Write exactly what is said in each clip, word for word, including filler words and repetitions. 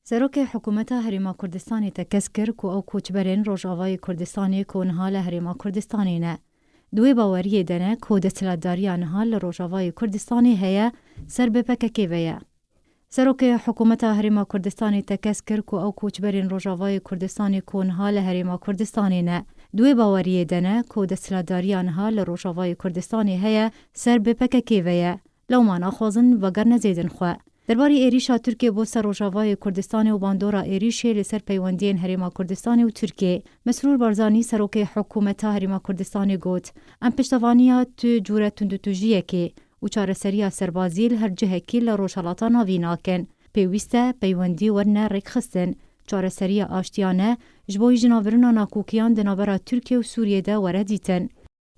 Serokê Hikûmeta Herêma Kurdistanê tekez kir ku ew koçberên Rojavayê Kurdistanê ku niha li Herêma Kurdistanê ne, di wê baweriyê de ne ku desthilatdariya niha li Rojavayê Kurdistanê heye ser bi P K K ve ye. Serokê Hikûmeta Herêma Kurdistanê tekez kir ku ew koçberên Rojavayê Kurdistanê ku niha li Herêma Kurdistanê ne, di wê baweriyê de ne ku desthilatdariya niha li Rojavayê Kurdistanê heye ser bi P K K ve ye. Lewma naxwazin vegerine zêdin xwe. Derbarê êrîşa Tirkiyê bo ser Rojavayê Kurdistanê û bandora êrîşê li ser peywendiyên Herêma Kurdistanê û Tirkiyê, Mesrûr Barzanî, serokê Hikûmeta Herêma Kurdistanê got, em piştevaniya tu cûre tundûtûjiyekê û çareseriya serbazî li her cihekî li Rojhelata Navî nakin. Pêwîst e peywendî werine rêkxistin, çareseriya aştiyane ji bo jinavbirina nakokiyan di navbera Tirkiye û Sûriyê de were dîtin.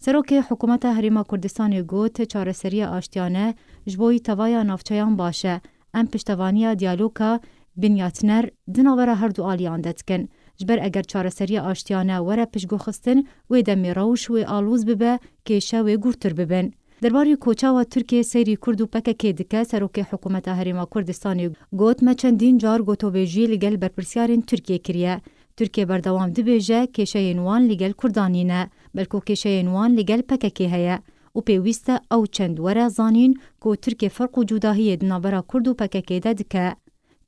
Serokê Hikûmeta Herêma Kurdistanê got, çareseriya aştiyane ji bo tevaya navçeyan baş e. Em piştevaniya diyaloga binyatner di navbera her du aliyan de dikin. Ji ber eger çareseriya aştiyane were piştguhxistin, wê demê rewş wê aloz bibe, kêşe wê gûrtir bibin. Derbarê ku çawa Tirkiye seyrî Kurd û P K K dike, serokê Hikûmeta Herêma Kurdistanê got, me çendîn car gotobêjî li gel berpirsyarên Tirkiye kiriye. Tirkiye berdewam dibêje, kêşeyên wan li gel Kurdan nîne, belko kêşeyên wan li gel P K K heye û pêwîst e ew çend were zanîn ku Tirkiye ferq û cudahiyê di navbera Kurd û P K K de dike.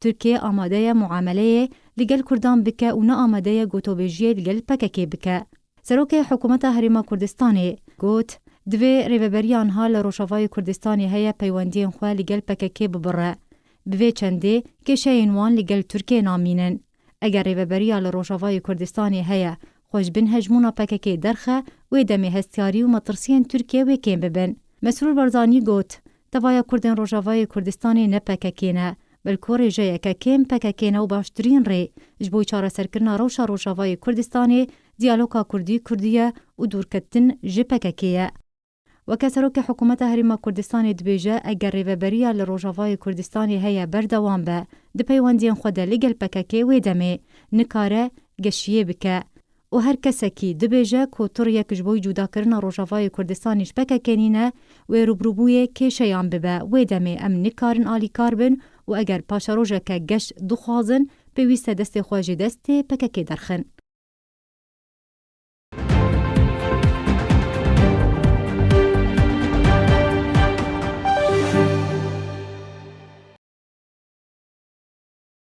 Tirkiye amade ye muameleyê li gel Kurdan bike û ne amade ye gotobêjiyê li gel P K K bike. Serokê Hikûmeta Herêma Kurdistanê got, divê rêveberiya niha li Rojavayê Kurdistanê heye peywendiyên xwe li gel P K K bibire. Bi vê çendê kêşeyên wan li gel Tirkiye namînin. Eger rêveberiya li Rojavayê Kurdistanê heye xwe ji bin hejmûna P K K derxe, wê demê hestiyarî û metirsiyên Tirkiye wê kêm bibin. Mesrûr Barzanî got, tevaya Kurdên Rojavayê Kurdistanê ne P K K ne, belko rêjeyeke kêm P K K ne û baştirîn rê ji bo çareserkirina rewşa Rojavayê Kurdistanê diyaloga Kurdî-Kurdî ye û dûrketin ji P K K ye. Weke serokê Hikûmeta Herêma Kurdistanê dibêje, eger rêveberiya li Rojavayê Kurdistanê heye berdewam be di peywendiyên xwe de li gel P K K, wê demê nikare geşiyê bike û her kesekî dibêje ku tiriyek ji bo cudakirina Rojavayê Kurdistanê ji P K K nîne, wê rûbirûbûyê kêşeyan bibe, wê demê em nikarin alîkar bin û eger paşerojeke geş dixwazin, pêwîst e destê xwe ji destê P K K derxin.